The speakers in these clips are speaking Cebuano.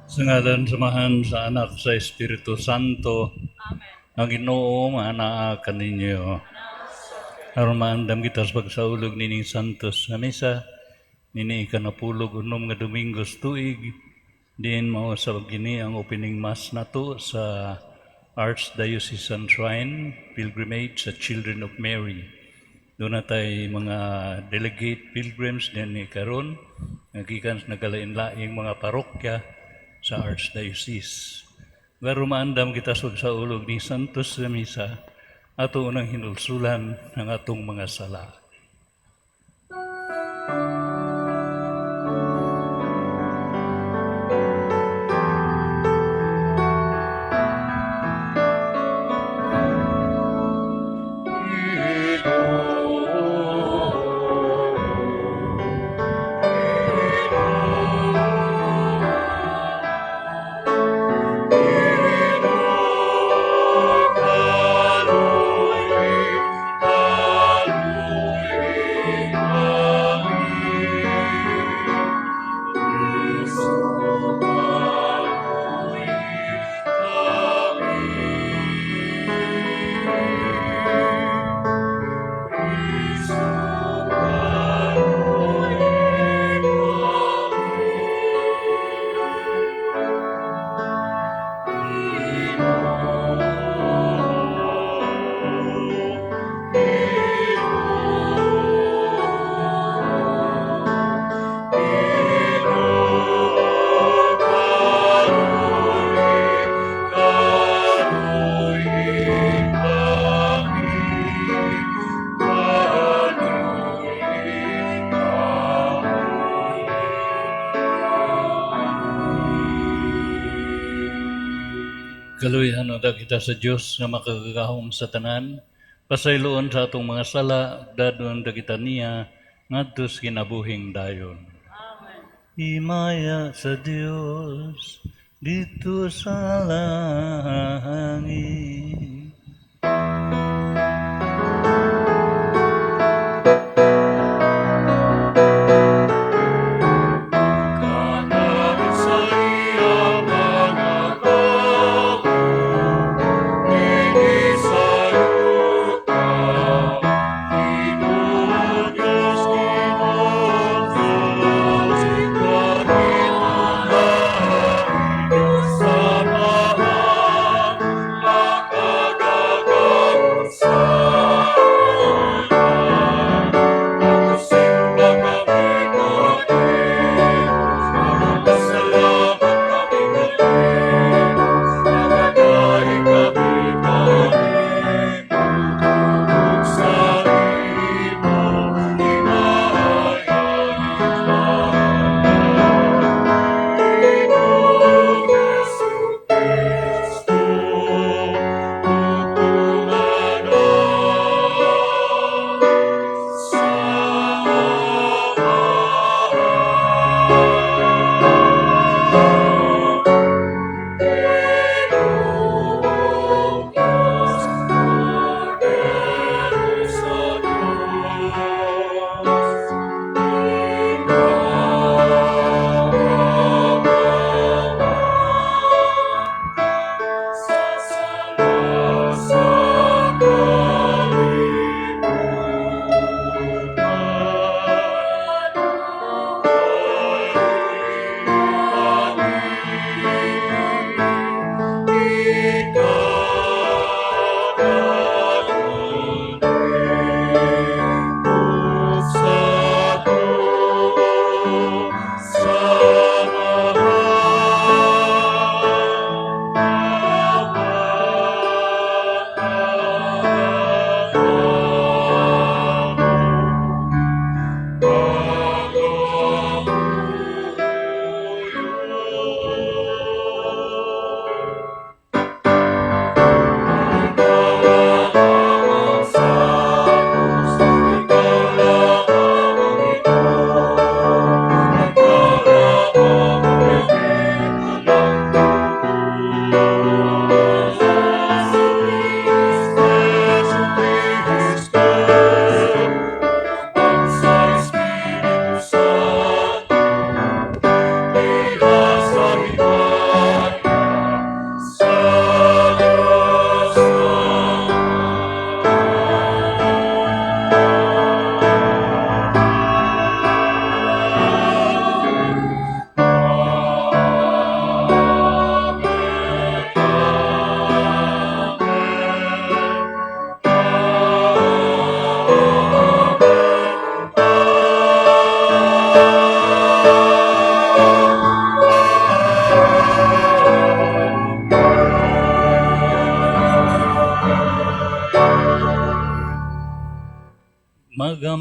Sa ngalan sa Amahan, sa Anak, sa Espiritu Santo. Amen. Ang Ginoo maanaa kaninyo. Aron maandam kita sa pagsaulog nining Santos nga Misa, nini ikanapulog unom nga Domingo sa tuig, diin mao sa kini ang opening Mass nato sa Archdiocesan Shrine Pilgrimage sa Children of Mary. Duna tay mga delegate pilgrims dinhi karon nga gikan sa nagkalain-laing mga parokya sa Archdiocese. Pero maandam kita sa pagsaulog ni Santos sa Misa, ato unang hinulsulan ang atong mga sala. Kaluy-an unta kita sa Dios nga makagagahom sa tanan, pasayloon sa atong mga sala, dadon ta kita niya ngadto sa kinabuhing dayon. Amen. Himaya sa Dios didto sa langit. Kanahin sa iya mga tao, dinhi sa yuta. Ginoo Diyos, Ginoo Diyos, dakila sa Amahan,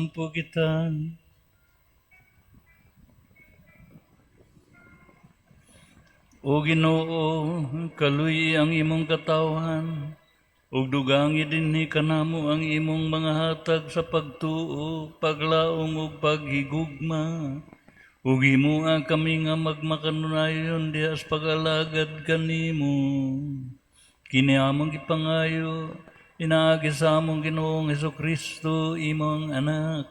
Ampo kita. O Ginoo, kaluy ang imong katawhan, ug dugangi dinhi kanamo ang imong mga hatag sa pagtuo, paglaom ug paghigugma. Ug himoa kami nga magmakanunayon diha sa pag-alagad kanimo. Kini among gipangayo, pinaagi sa among Ginoong Hesukristo, imong anak,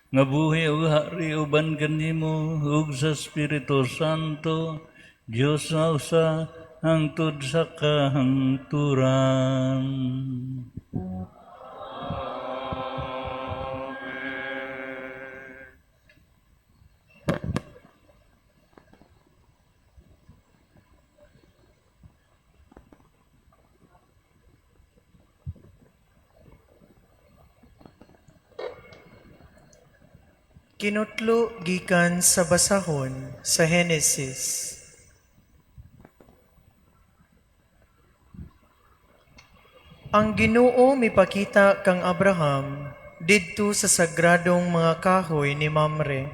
nga buhi ug hari uban kanimo ug sa Espiritu Santo, Dios nga usa hangtod sa kahangturan. Amen. Kinutlo gikan sa basahon sa Henesis. Ang Ginoo mipakita kang Abraham didto sa sagradong mga kahoy ni Mamre.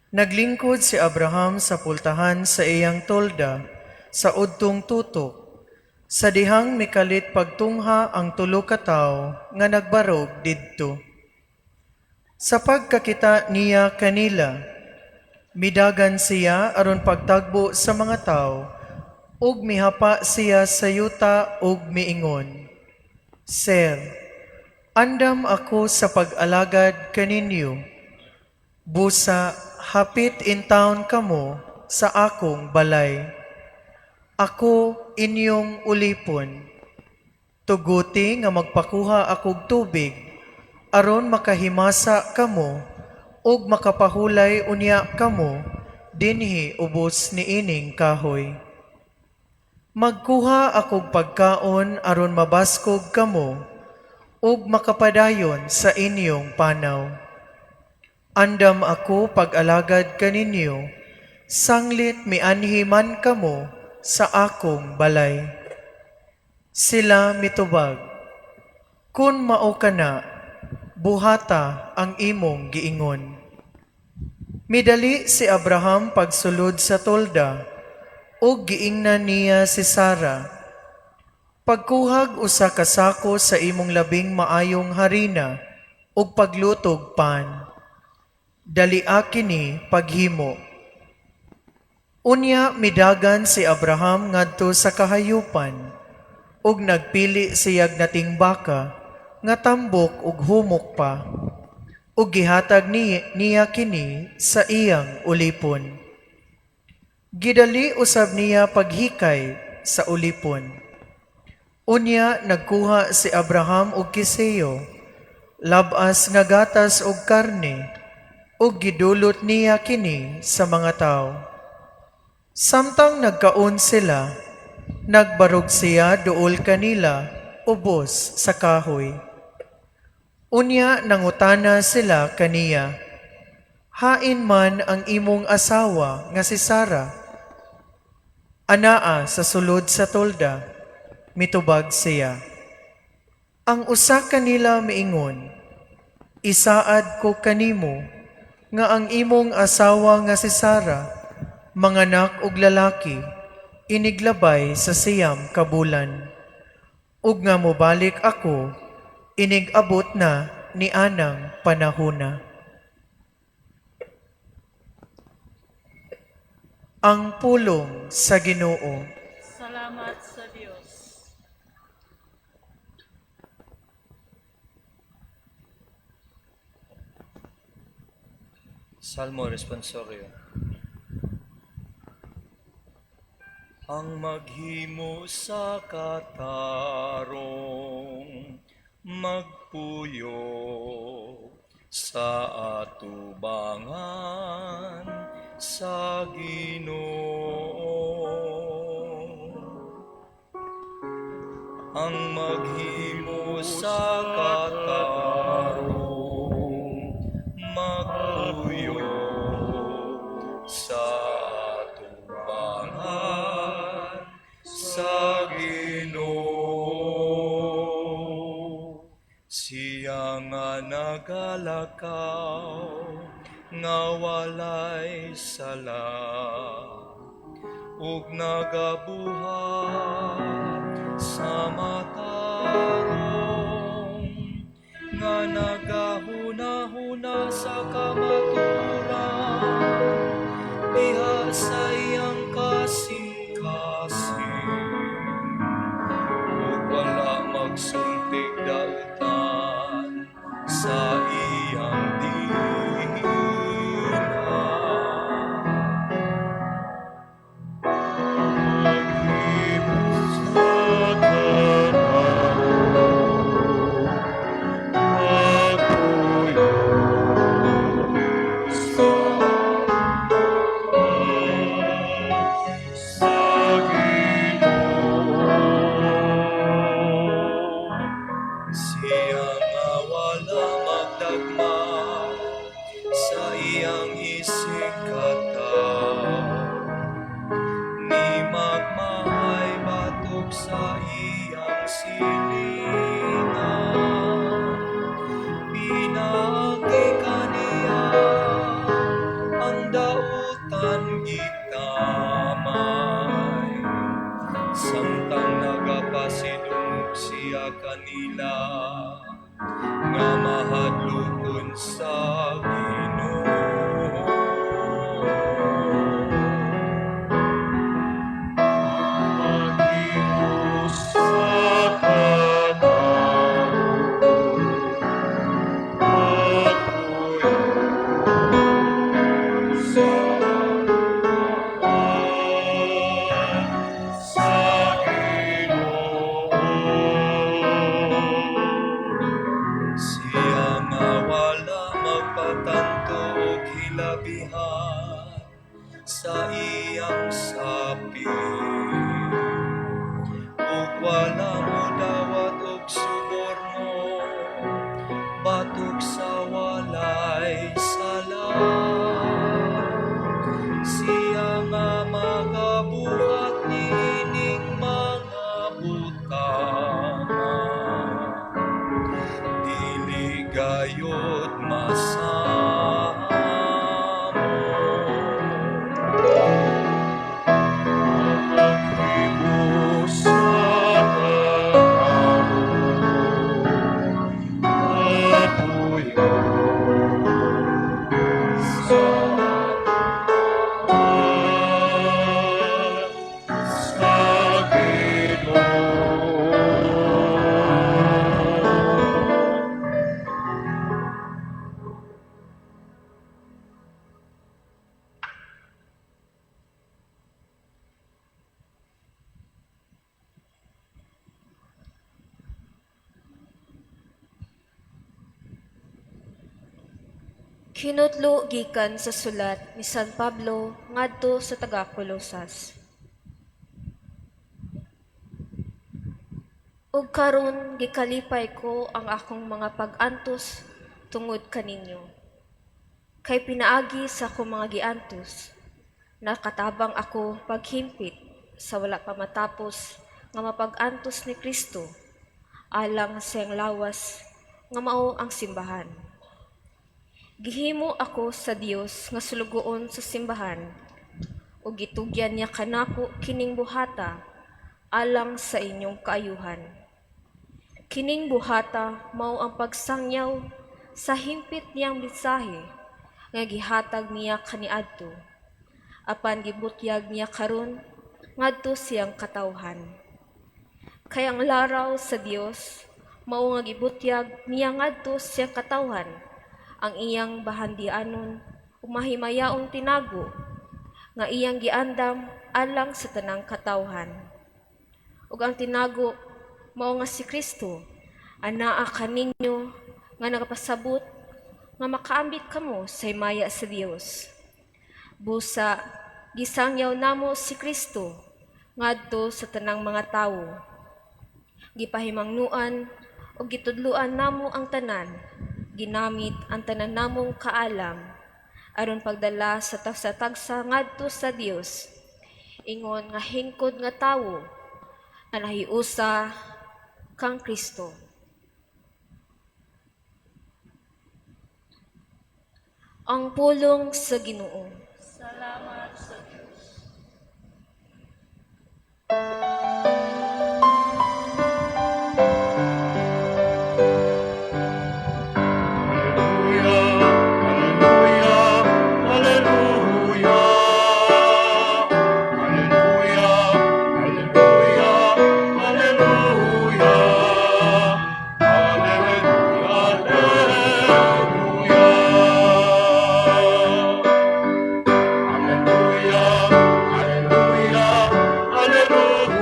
Naglingkod si Abraham sa pultahan sa iyang tolda sa udtong tutok, sa dihang mikalit pagtungha ang tulo ka tawo nga nagbarog didto. Sa pagkakita niya kanila, midagan siya aron pagtagbo sa mga tawo, ug mihapa siya sa yuta ug miingon, "Sir, andam ako sa pag-alagad kaninyo. Busa hapit intawon kamo sa akong balay. Ako inyong ulipon. Tuguti nga magpakuha akog tubig aron makahimasa kamo ug makapahulay unya kamo dinhi ubos niining kahoy. Magkuha akog pagkaon aron mabaskog kamo ug makapadayon sa inyong panaw. Andam ako pag-alagad kaninyo, sanglit mianhi man kamo sa akong balay." Sila mitubag, "Kun mao kana, buhata ang imong giingon." Midali si Abraham pagsulod sa tolda, ug giingnan niya si Sara, "Pagkuhag usa ka sako sa imong labing maayong harina ug paglutog pan. Dalia kini paghimo." Unya midagan si Abraham ngadto sa kahayupan ug nagpili siyag nating baka nga tambok ug humok pa, ug gihatag niya kini sa iyang ulipon. Gidali usab niya paghikay sa ulipon. Unya nagkuha si Abraham og kiseyo, labas nga gatas og karne, ug gidulot niya kini sa mga tawo. Samtang nagkaon sila, nagbarog siya duol kanila ubos sa kahoy. Unya nangutana sila kaniya, "Hain man ang imong asawa nga si Sara?" "Anaa sa sulod sa tolda," mitubag siya. Ang usa kanila miingon, "Isaad ko kanimo nga ang imong asawa nga si Sara manganak og lalaki iniglabay sa 9 ka bulan, ug nga mobalik ako inig abot na ni anang panahona." Ang pulong sa Ginoo. Salamat sa Dios. Salmo Responsorio. Ang maghimo sa katarong magpuyo sa atubangan sa Ginoo. Ang maghimo sa katarong magpuyo sa atubangan sa Ginoo. Siya nga Nagalakaw nga walay sala ug nagabuhat sa matarong, nga nagahuna-huna sa kamatuoran diha sa iyang kasing-kasing ug wala magsultig dautan sa iyang dihina. Maghimo sa katarong, magpuyo sa Ginoo. Siya nga wala magdagma sa iyang isigkatawo, ni magmahay batok sa iyang silingan. Pinaagi kaniya ang dautan gitamay, samtang nagapasidungog siya kanila nga mahadlokon sa Ginoo. Maghimo sa katarong, magpuyo sa Ginoo. Siya nga wala magpatanto og hilabihan sa iyang sapit ug wala modawat og suborno batok sa walay sala. Siya nga makabuhat niining mga butanga, dili gayod masamot. Maghimo sa katarong, magpuyo sa Ginoo. Kinutlo gikan sa sulat ni San Pablo ngadto sa taga-Kolosas. Ug karon gikalipay ko ang akong mga pag-antos tungod kaninyo. Kay pinaagi sa akong mga giantos, nakatabang ako paghimpit sa wala pa matapos nga mapag-antos ni Kristo alang sa iyang lawas nga mao ang simbahan. Gihimo ako sa Dios nga sulugoon sa simbahan ug gitugyan niya kanako kining buhata alang sa inyong kaayuhan. Kining buhata mao ang pagsangyaw sa himpit niyang mensahe nga gihatag niya kaniadto, apan gibutyag niya karon ngadto siyang katawhan. Kay ang laraw sa Dios mao nga gibutyag niya ngadto siyang katawhan ang iyang bahandianon ug mahimayaong tinago nga iyang giandam alang sa tanang katawhan. Ug ang tinago mao nga si Kristo anaa kaninyo nga nagapasabot nga makaambit kamo sa himaya sa Dios. Busa gisangyaw namo si Kristo ngadto sa tanang mga tawo. Gipahimangnuan ug gitudloan namo ang tanan, ginamit ang tanan namong kaalam aron pagdala sa tagsa-tagsa ngadto sa Dios, ingon nga hingkod nga tawo nga nahiusa kang Kristo. Ang pulong sa Ginoo. Salamat sa Dios. Alleluia, alleluia, alleluia. Alleluia, alleluia, alleluia. Alleluia, alleluia. Alleluia, alleluia, alleluia.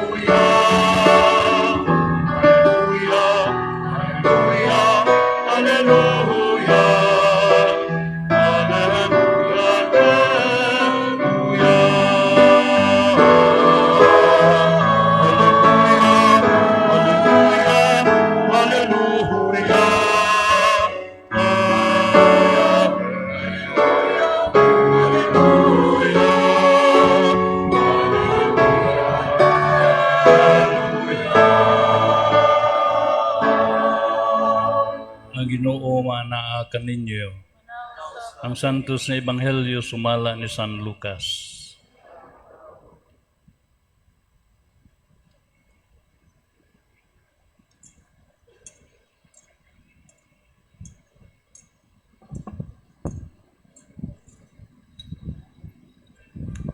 Alleluia, alleluia, alleluia. Alleluia, alleluia. Alleluia, alleluia, Ang Ginoo manaa kaninyo. Ang Santos na Ebanghelyo sumala ni San Lucas.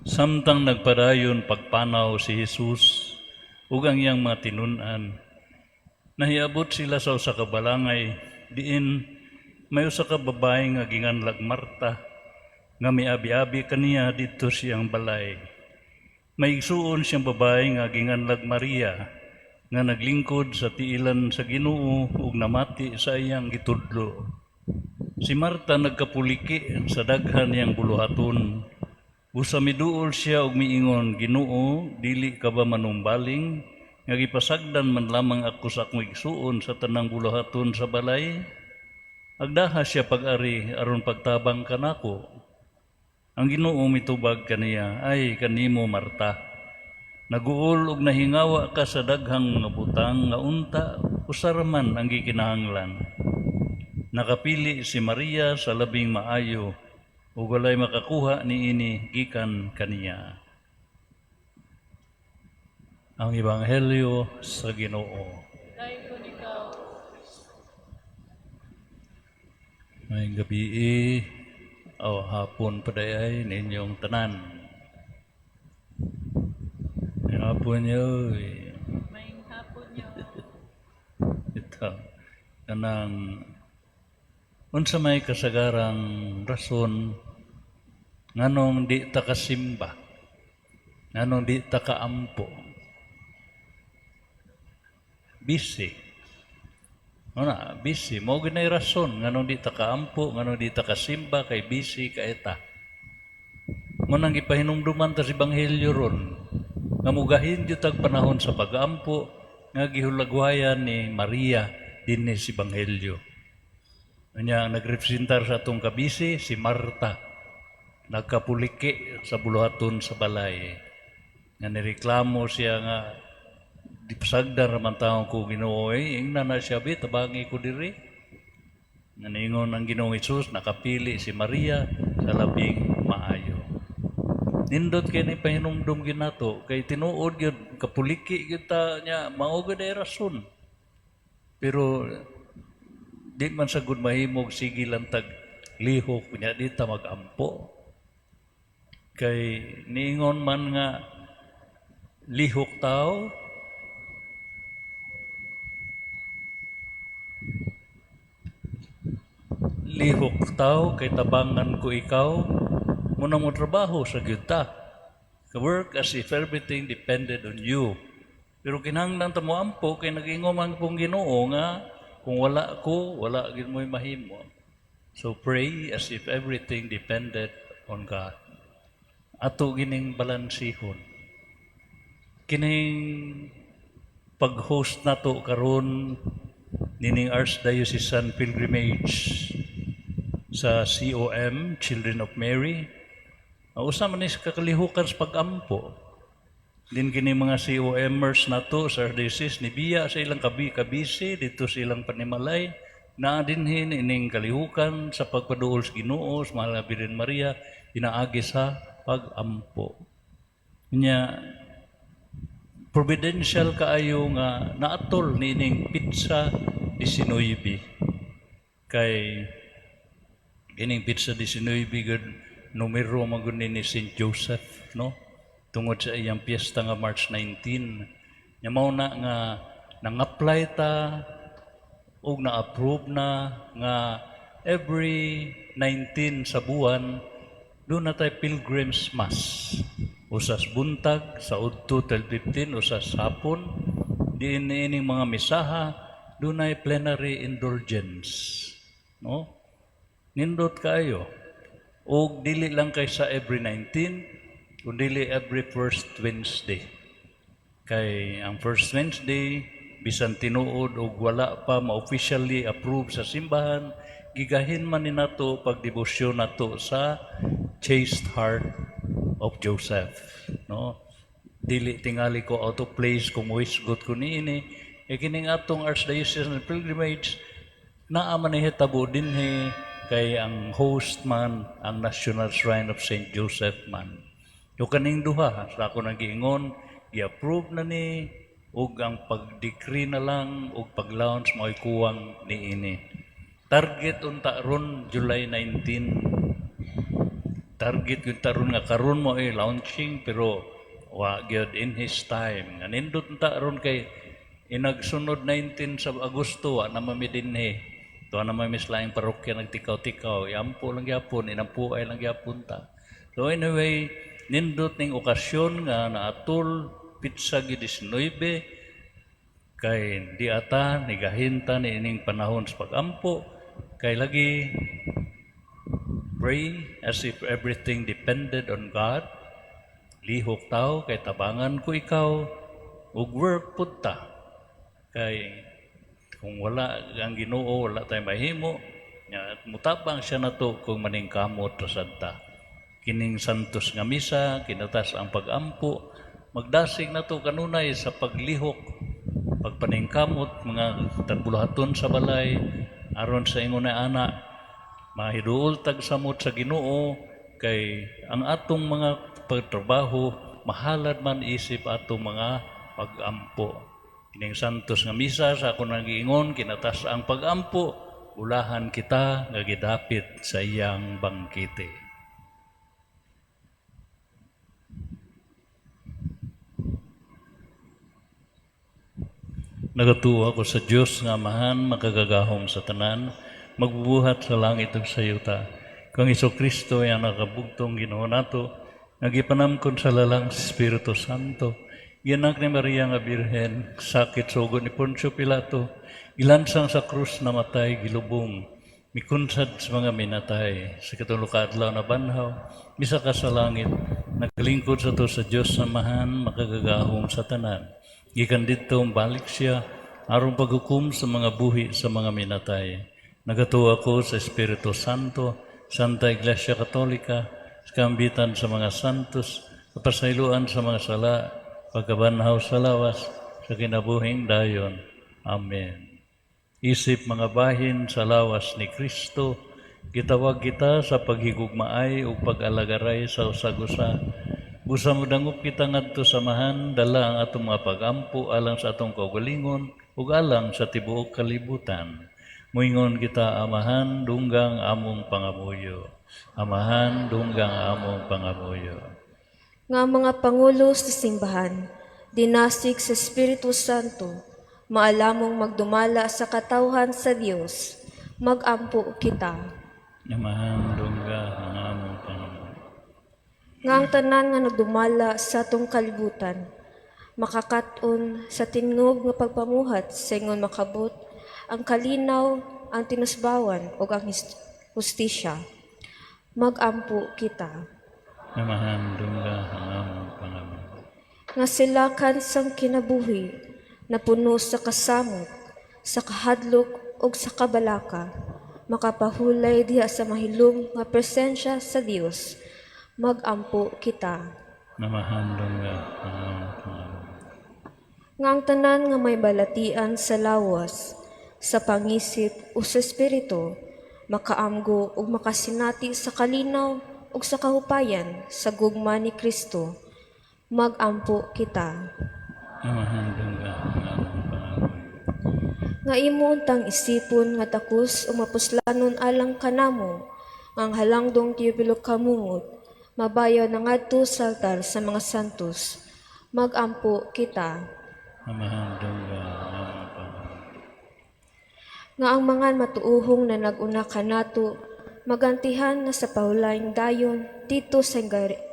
Samtang nagpadayon pagpanaw si Jesus ug ang iyang mga tinun-an, nahiabot sila sa usa ka balangay diin may usa ka babae nga ginganlag Marta nga miabi-abi kaniya didto siyang balay. May igsuon siyang babae nga ginganlag Maria nga naglingkod sa tiilan sa Ginoo ug namati sa iyang gitudlo. Si Marta nagkapuliki sa daghan niyang buluhaton. Busa miduol siya og miingon, "Ginoo, dili ka ba manumbaling nga gipasagdan man lamang ako sa akong igsuon sa tanang buluhaton sa balay? Agdaha siya pag-ari aron pagtabang kanako." Ang Ginoo mitubag kaniya, "Ay kanimo Marta, naguol og nahingawa ka sa daghang mga butang nga unta usa ra man ang gikinahanglan. Nakapili si Maria sa labing maayo ug walay makakuha niini gikan kaniya." Ang Ebanghelyo sa Ginoo. Dayon ikaw. Ngayong gabi o hapon pa ay ninyong tanan. Ngayong hapon niyo, eh. Maayong hapon niyo. Ito, kanang unsa may kasagarang rason nganong di ta kasimba, nganong di ta kaampo. Busy. Ano, busy. Mao gyud rason nganong di ta kaampo, nganong di ta kasimba kay busy kaayo ta. Mao nang gipahinumduman ta sa ebanghelyo ron nga mugahin gyud tag panahon sa pag-ampo nga gihulagwayan ni Maria dinhi sa ebanghelyo. Anya ang nagrepresentar sa atong kabisi si Marta, nagkapuliki sa buluhaton sa balay. Nga nireklamo siya nga gipasagdan ra man taon ko, Ginoo, eh, ingna na siya bi tabangi ko diri. Nga niingon ang Ginoong Hesus, nakapili si Maria sa labing maayo. Nindot kay ni pahinumdum ginato kay tinuod gyud kapuliki gyud ta nya mao gyud ay rason. Pero di man sa gud mahimog sige lang tag lihok nya di ta magampo. Kay niingon man nga lihok tao, lihok tao kay tabangan ko ikaw, muna mo trabaho sa gyud ta. Work as if everything depended on you. Pero kinahanglan ta mo ampo kay nag-ingon man pong Ginoo nga kung wala ko, wala gyud mo'y mahimo. So pray as if everything depended on God. Ato gining balansihon. Kining pag-host nato karon nining Archdiocesan Pilgrimage sa COM, Children of Mary. Usa man ni sa kakalihukan sa pag-ampo. Din kini mga COMers nato sa Archdiocese nibiya sa ilang kabisi dito sa ilang panimalay Naa dinhi ining kalihukan sa pagpaduol sa Ginoo sa Mahal nga Birhen Maria pinaagi sa pagampo. Nya providential kaayo nga naatol niining petsa 19, kay kining petsa 19 gud, numero man gud ni St. Joseph, no, tungod sa iyang piyesta nga March 19. Nya mao na nga nang-apply ta ug na-approve na nga every 19 sa buwan duna tay Pilgrims Mass, usas buntag sa udto 12:15, usas hapon. Diin niining mga misaha dunay plenary indulgence, no? Nindot kaayo. Og dili lang kay sa every 19, kundi every first Wednesday, kay ang first Wednesday, bisan tinuod og wala pa ma-officially approved sa simbahan, gigahin man ni nato pagdebosyon nato sa Chaste Heart of Joseph, no? Dili tingali ko out of place kung mohisgot ko niini, e kining atong Archdiocesan Pilgrimage naa man ni hitabo dinhi, kay ang host man ang National Shrine of St. Joseph man. Yo kaning duha sa ako nang giingon, gi-approve na ni ug ang pag-decree na lang ug pag-launch mo'y kuwang niini. Target unta ron July 19. Target gyud taron nga karon mo ay launching, pero wa gyud in his time. Nga nindot ta ron kay inagsunod 19 sa Agosto, wa na mami dinhi. Tuwa na mami sa laing parokya nagtikaw-tikaw, iampo lang gyapon, inampuay lang gyapon ta. So anyway, nindot ning okasyon nga naatol petsa 19, kay di ata nigahinta ni ining panahon sa pagampo, kay lagi pray as if everything depended on God. Lihok tao kay tabangan ko ikaw, ug work pud ta. Kay kung wala ang Ginoo, wala tay mahimo. Nya at mutabang siya nato kung maningkamot ra sad ta. Kining santos nga misa, kinatas ang pagampo, magdasig nato kanunay sa paglihok, pagpaningkamot mga tarbulahaton sa balay aron sa ingon na ana mahiduol tag samot sa Ginoo, kay ang atong mga pagtrabaho mahalad man isip atong mga pagampo. Kining santos nga misa sa ako nang giingon, kinatas ang pagampo, ulahan kita nga gidapit sa iyang bangkite. Nagatuo ako sa Dios nga Amahan, makagagahom sa tanan, magbubuhat sa langit ug sa yuta. Kang Kristo ay ang nakabugtong Ginoo nato, nga gipanamkon sa lalang sa Espiritu Santo, gianak ni Maria nga Birhen, sakit sugo ni Poncio Pilato, gilansang sa krus, namatay, gilubong, mikunsad sa mga minatay, sa katulo ka adlaw nabanhaw, misaka sa langit, naglingkod sa to sa Dios Amahan, makagagahom sa tanan. Gikan didto balik siya aron paghukom sa mga buhi sa mga minatay. Nagatuo ako sa Espiritu Santo, Santa Iglesia Katolika, sa kaambitan sa mga santos, kapasayloan sa mga sala, pagkabanhaw sa lawas, sa kinabuhing dayon. Amen. Isip mga bahin sa lawas ni Kristo, gitawag kita sa paghigugmaay ug pag-alagaray sa usag-usa. Busa modangop kita ngadto sa Amahan, dala ang atong mga pagampo alang sa atong kaugalingon ug alang sa tibuok kalibutan. Moingon kita, Amahan, dunggang among pangamuyo. Amahan, dunggang among pangamuyo. Nga mga pangulo sa simbahan, dinasig sa Espiritu Santo, maalamong magdumala sa katawhan sa Dios, magampo kita. Amahan, dungga ang among pangamuyo. Nga ang tanan nga nagdumala sa atong kalibutan, makakat-on sa tingob nga pagpamuhat sa ingon makabot ang kalinaw, ang tinusbawan ug ang hustisya. Magampo kita. Amahan, dungga ang among pangamuyo. Nga silakan sang kinabuhi na puno sa kasamot, sa kahadlok ug sa kabalaka, makapahulay diha sa mahilom nga presensya sa Dios. Magampo kita. Amahan, dungga ang among pangamuyo. Nga ang tanan nga may balatian sa lawas, Sa pangisip o sa espiritu, makaamgo ug makasinati sa kalinaw ug sa kahupayan sa gugma ni Kristo. Magampo kita. Amahan, dungga ang among pangamuyo. Nga imo untang isipon nga takos ug mapuslanon alang kanamo nga ang halangdong Teofilo Camungod mabayaw na ngadto sa altar sa mga santos. Magampo kita. Amahan, dungga ang among pangamuyo. Nga ang mga matuuhong na nag-una kanato magantihan na sa pahulayng dayon didto sa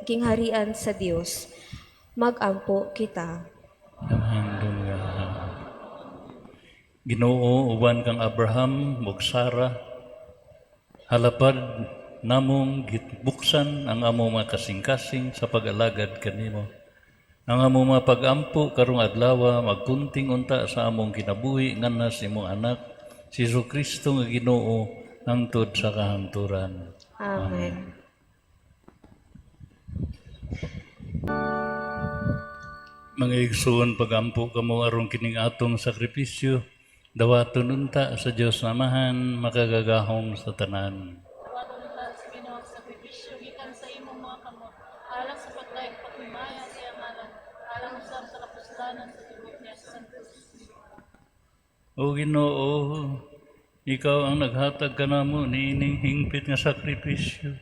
gingharian sa Dios. Magampo kita. Amahan, dungga ang among. Ginoo, uban kang Abraham ug Sara, halapad namong gibuksan ang among mga kasing-kasing sa pag-alagad kanimo. Ang among mga pag-ampo karong adlaw magkunting unta sa among kinabuhi nganha sa imong anak si Jesu Kristo nga Ginoo hangtod sa kahangturan. Amen. Mga igsoon, pagampo kamo aron kining atong sakripisyo dawaton unta sa Dios Amahan makagagahom sa tanan. Dawaton unta sa Ginoo ang sakripisyo gikan sa imong mga kamot, alang sa pagdayeg paghimaya sa iyang ngalan, alang usab sa kapuslanan sa tibuok niya sa santos. O Ginoo, ikaw ang naghatag kanamo niining hingpit nga sakripisyo.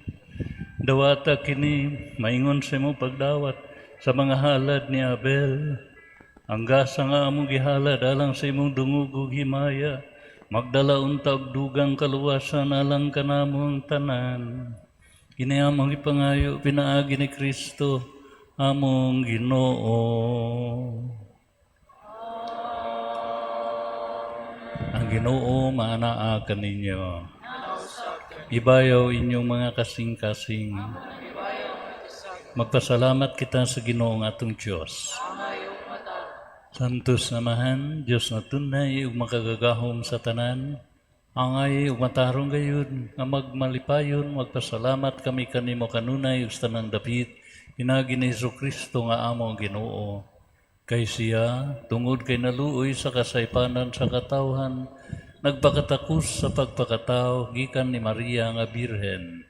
Dawata kini maingon sa imong pagdawat sa mga halad ni Abel. Ang gasa nga among gihalad alang sa imong dungog ug himaya, magdala unta og dugang kaluwasan alang kanamong tanan. Kini among ipangayo pinaagi ni Kristo among Ginoo. Ang Ginoo maanaa kaninyo. Ibayaw inyong mga kasing-kasing. Magpasalamat kita sa Ginoong atong Diyos. Santos Amahan, Diyos na tunay ug makagagahom sa tanan, angay ug matarong gayud nga magmalipayon, magpasalamat kami kanimo kanunay ug sa tanang dapit, pinaagi ni Hesus Kristo nga among Ginoo. Kay siya, tungod kay naluoy sa kasaypanan sa katawhan, nagpakatakos sa pagpakatao gikan ni Maria nga Birhen.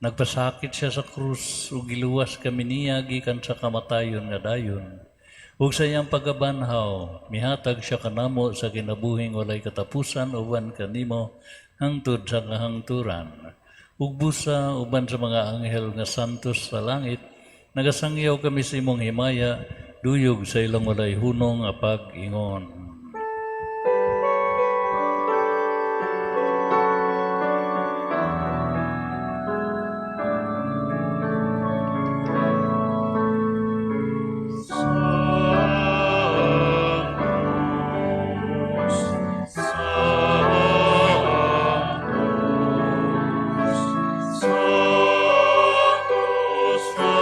Nagpasakit siya sa krus ug giluwas kami niya gikan sa kamatayon nga dayon. Ug sa iyang pagkabanhaw, mihatag siya kanamo sa kinabuhing walay katapusan uban kanimo hangtod sa kahangturan. Ug busa uban sa mga anghel nga santos sa langit, nagasangyaw kami sa imong himaya, duyog sa ilang walay hunong nga pag-ingon. Sanctus ka,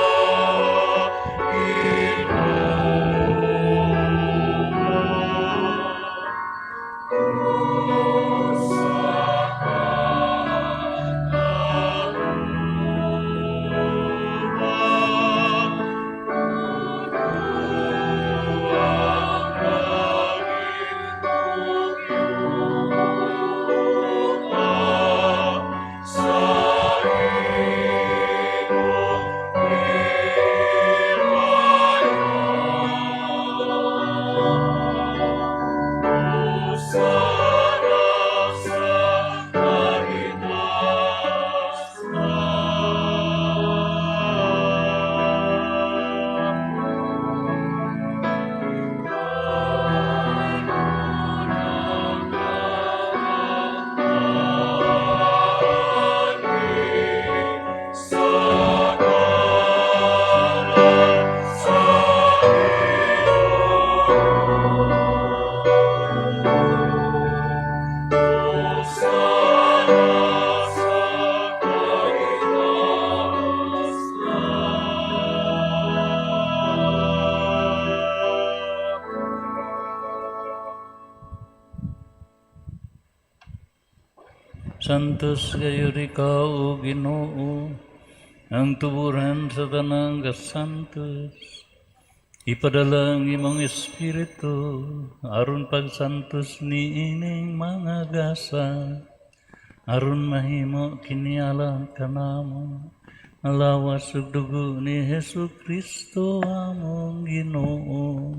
Santos gayud ikaw, O Ginoo, ang tuburan sa tanang kasantos. Ipadala ang imong espiritu aron pagsantos niining mga gasa, aron mahimo kini alang kanamo ang lawas ug dugo ni Hesus Kristo among Ginoo.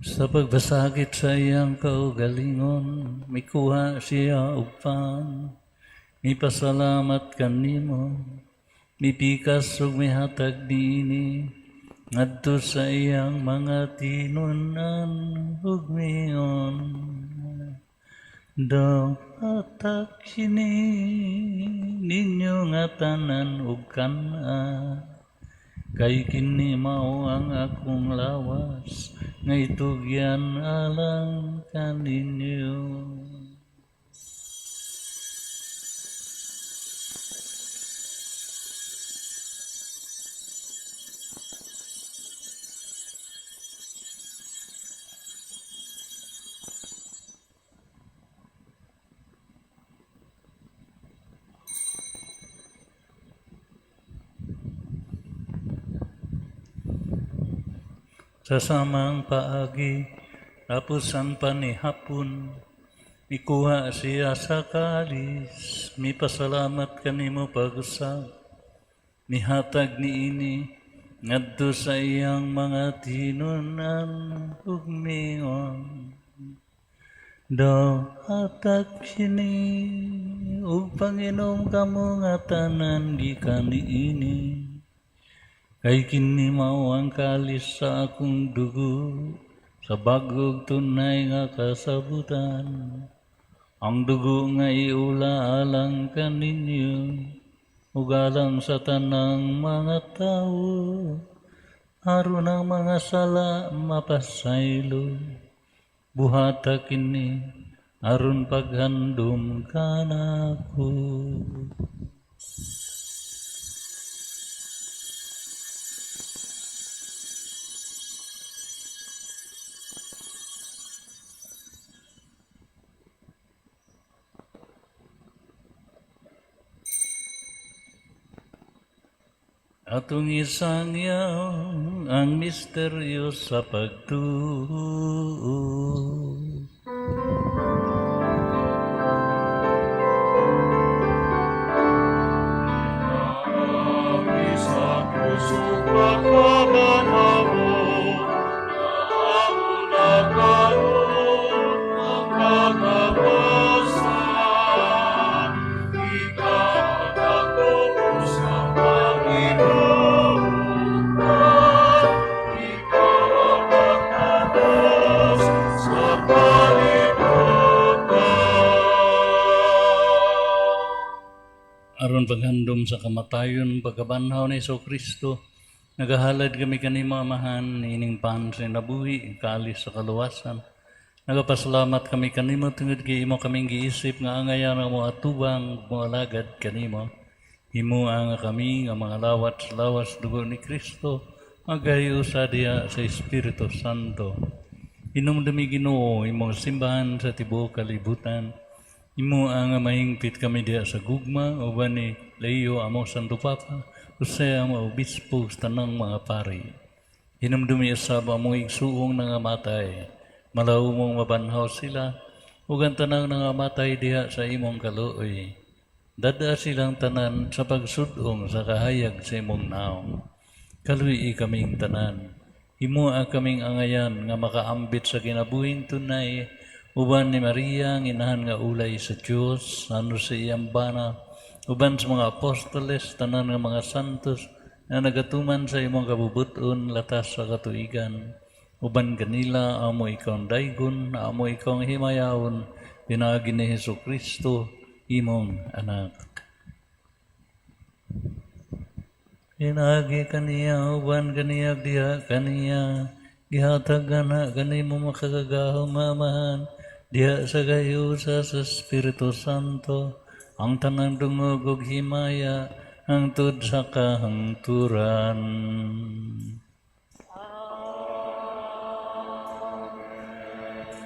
Sa pagbasakit sa iyang kaugalingon, mikuha siya og pan, mipasalamat kanimo, mipikas ug mihatag niini ngadto sa iyang mga tinun-an ug miingon: Dawata kini ninyo nga tanan ug kan-a, kay kini mao ang akong lawas nga itugyan alang kaninyo. Sa samang paagi, tapos ang panihapon, mikuha siya sa kalis, mipasalamat kanimo pag-usab, mihatag niini ngadto sa iyang mga tinun-an ug miingon: Dawata kini ug panginom kamo nga tanan gikan niini, kay kini mao ang kalis sa akong dugo sa bag-ug tunay nga kasabutan. Ang dugo nga iula alang kaninyo ug alang sa tanang mga tawo, aron ang mga sala mapasaylo. Buhata kini aron paghandom kanako. Atong isangyaw ang misteryo sa pagtuo. Naagi sa krus ug pagkabanhaw, naamo na karon ang kagawasan. Ikadako sa kalibutan, ikaw ang nagtubos sa kalibutan. Aron paghandom sa kamatayon, pagkabanhaw ni Hesus Kristo, nagahalad kami kanimo, Amahan, ining pan sa kinabuhi, kalis sa kaluwasan. Nagapasalamat kami kanimo tungod kay imo kaming giisip nga angayan nga moatubang moalagad kanimo. Himoa nga kami nga mga lawat sa lawas dugo ni Kristo, magahiusa diha sa Espiritu Santo. Hinumdumi, Ginoo, imong simbahan sa tibuok kalibutan. Himoa nga mahingpit kami diha sa gugma uban ni Leo among Santo Papa, Jose among Obispo, sa tanang mga pari. Hinumdumi usab among igsuong nangamatay. Malawumong mabanhaw sila ug ang tanang nangamatay diha sa imong kaluoy. Dad-a silang tanan sa pagsud-ong sa kahayag sa imong naong. Kaluy-i kaming tanan. Himoa kaming angayan nga makaambit sa kinabuhing tunay uban ni Maria ang inahan nga ulay sa Dios, San Jose iyang bana, uban sa mga apostoles, tanan nga mga santos na nagatuman sa imong kabubut-on latas sa katuigan. Uban kanila amo ikaw daygon, amo ikaw himayawon, pinaagi ni Hesus Kristo imong anak. Pinaagi kaniya, uban kaniya, diha kaniya, gihatag na kanimo makagagahom Amahan, diha sa gahiusa sa Espiritu Santo, ang tanang dungog ug himaya, hangtod sa kahangturan.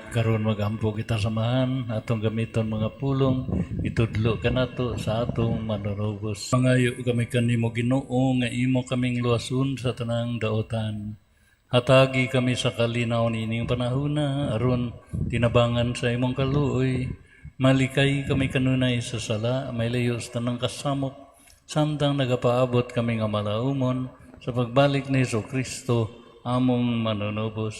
Karon magampo kita samahan atong gamiton mga pulong itudlo kanato sa atong manunubos. Mangayo kami kanimo, Ginoo, nga imo kaming luwason sa tanang daotan. Hatagi kami sa kalinaw niining panahona aron tinabangan sa imong kaluoy. Malikay kami kanunay sa sala, mailayo sa tanang kasamok, samtang nagapaabot kami nga malaumon sa pagbalik ni Hesus Kristo among manunubos.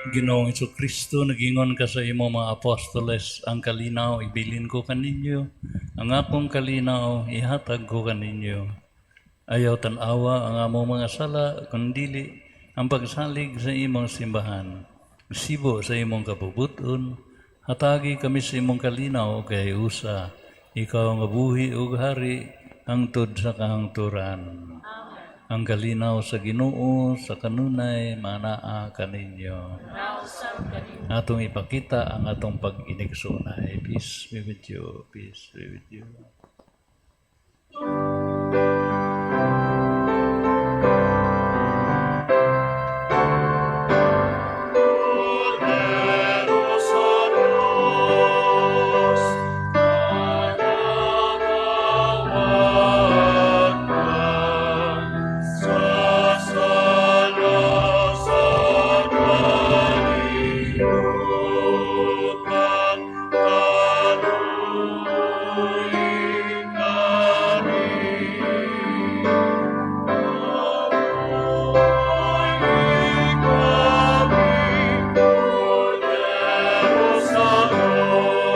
Ginoong Kristo, nagingon ka sa imo mga apostoles, "Ang kalinaw ibilin ko kaninyo, ang akong kalinaw ihatag ko kaninyo. Ayaw tan-awa ang among mga sala, kundili ang pagsalig sa imong simbahan. Sibo sa imong kabubuton, hatagi kami sa imong kalinaw kay usa, ikaw nga buhi ug hari hangtod sa kahangturan." Ang kalinaw sa Ginoo sa kanunay manaa kaninyo. Atong ipakita ang atong pag-inigsoonay. Peace be with you. Peace be with you. Kordero sa Diyos, nagagawad ka sa sala sa kalibutan, kaluoy kami. Kaluoy kami, Kordero sa Diyos, nagagawad ka sa sala sa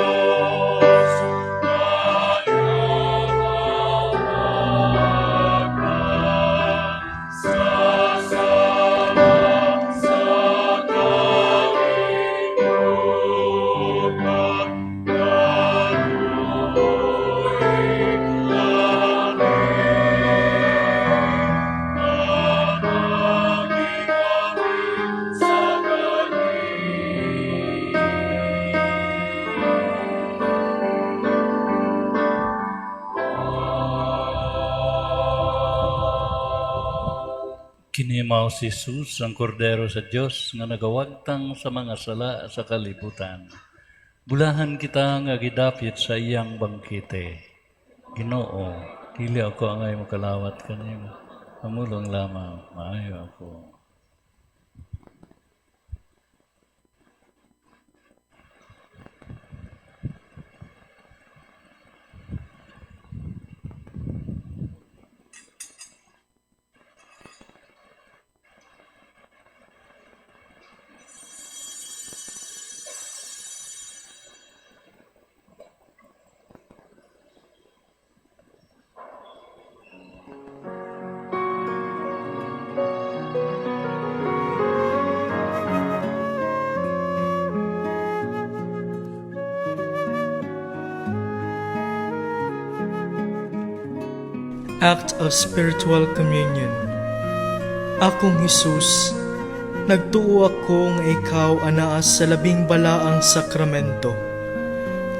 kalibutan, kaluoy kami. Hatagi kami sa kalinaw. Kini mao si Jesus, ang Kordero sa Dios nga nagawagtang sa mga sala sa kalibutan. Bulahan kita nga gidapit sa iyang bangkete. Ginoo, dili ako angay mokalawat kanimo. Pamulong lamang, maayo ako. Act of Spiritual Communion. Akong Hesus, nagtuo ako nga ikaw anaa sa labing balaang sakramento.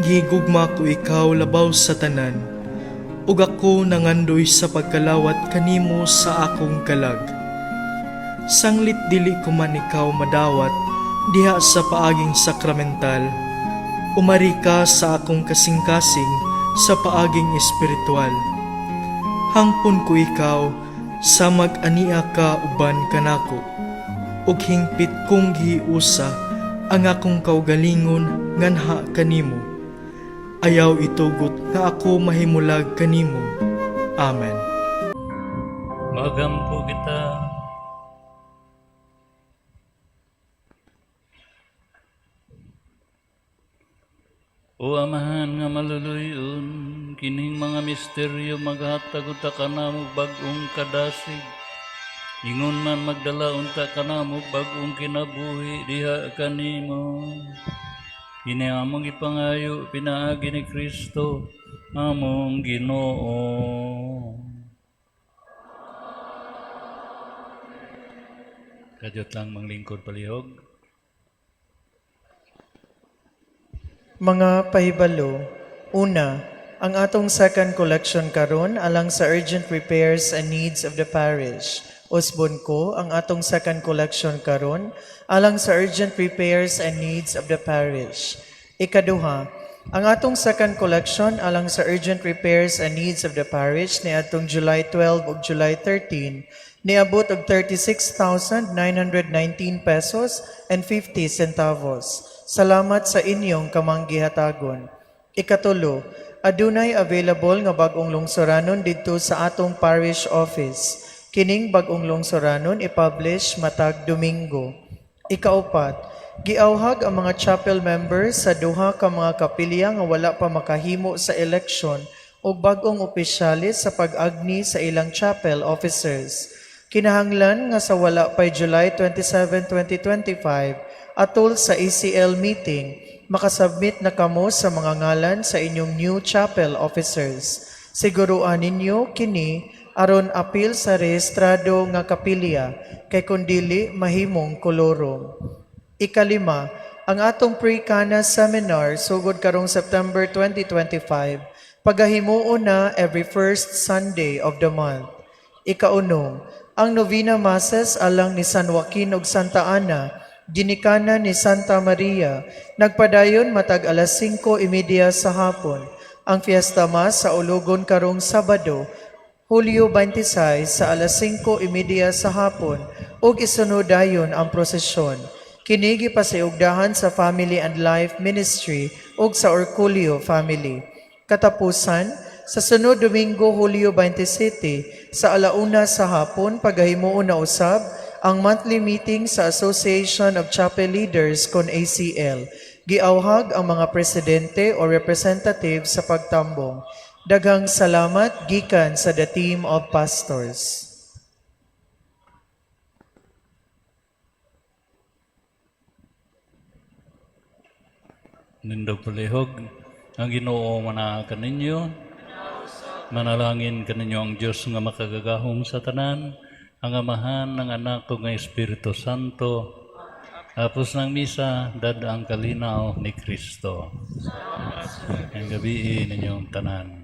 Gihigugma ko ikaw labaw sa tanan, ug ako nangandoy sa pagkalawat kanimo sa akong kalag. Sanglit dili ko man ikaw madawat diha sa paaging sakramental, umari ka sa akong kasing-kasing sa paaging espiritual. Hangpon ko ikaw sa mag-ania ka uban kanako, ug hingpit kong gihiusa ang akong kaugalingon nganha kanimo. Ayaw itugot nga ako mahimulag kanimo. Amen. Magampo kita. O Amahan nga maluluyon, Kining mga misteryo maghatag unta kanamo bag-ong kadasig. Ingon man magdala unta kanamo bag-ong kinabuhi diha kanimo. Kini among ipangayo pinaagi ni Kristo among Ginoo. Kadyot lang manglingkod palihog. Mga pahibalo. Una, ang atong second collection karon alang sa urgent repairs and needs of the parish. Usbon ko ang atong second collection karon alang sa urgent repairs and needs of the parish. Ikaduha, ang atong second collection alang sa urgent repairs and needs of the parish niadtong July 12 ug July 13 niabot og 36,919 pesos and 50 centavos. Salamat sa inyong kamanggihatagon. Ikatulo, adunay available nga bag-ong lungsuranon didto sa atong parish office. Kining bag-ong lungsuranon i-publish matag Domingo. Ikaupat, giawhag ang mga chapel members sa duha ka mga kapilya nga wala pa makahimo sa election og bag-ong opisyalis sa pag-agni sa ilang chapel officers. Kinahanglan nga sa wala pay July 27, 2025 atol sa ACL meeting, makasubmit na kamo sa mga ngalan sa inyong new chapel officers. Siguruan ninyo kini aron apil sa rehistrado nga kapilya kay kun dili mahimong kolorum. Ikalima, ang atong pre-Cana seminar sugod karong September 2025, pagahimuon na every first Sunday of the month. Ikaunom, ang Novena Masses alang ni San Joaquin ug Santa Ana, ginikanan ni Santa Maria, nagpadayon matag alas 5:30 sa hapon. Ang Fiesta Mass sa Ulugon karong Sabado, Hulyo 26 sa alas 5:30 sa hapon ug isunod dayon ang prosesyon. Kini gipasiugdahan sa Family and Life Ministry ug sa Orculio Family. Katapusan, sa sunod Domingo, Hulyo 27, sa alauna sa hapon, pagahimuon na usab ang monthly meeting sa Association of Chapel Leaders kon ACL. Giawhag ang mga presidente o representative sa pagtambong. Daghang salamat gikan sa the team of pastors. Nindog palihog, ang Ginoo manaa kaninyo. Manalangin kaninyo ang Dios nga makagagahom sa tanan, ang Amahan, ang Anak ug ang Espiritu Santo. Tapos ng misa, dad ang kalinaw ni Kristo. Ang gabi ninyong tanan.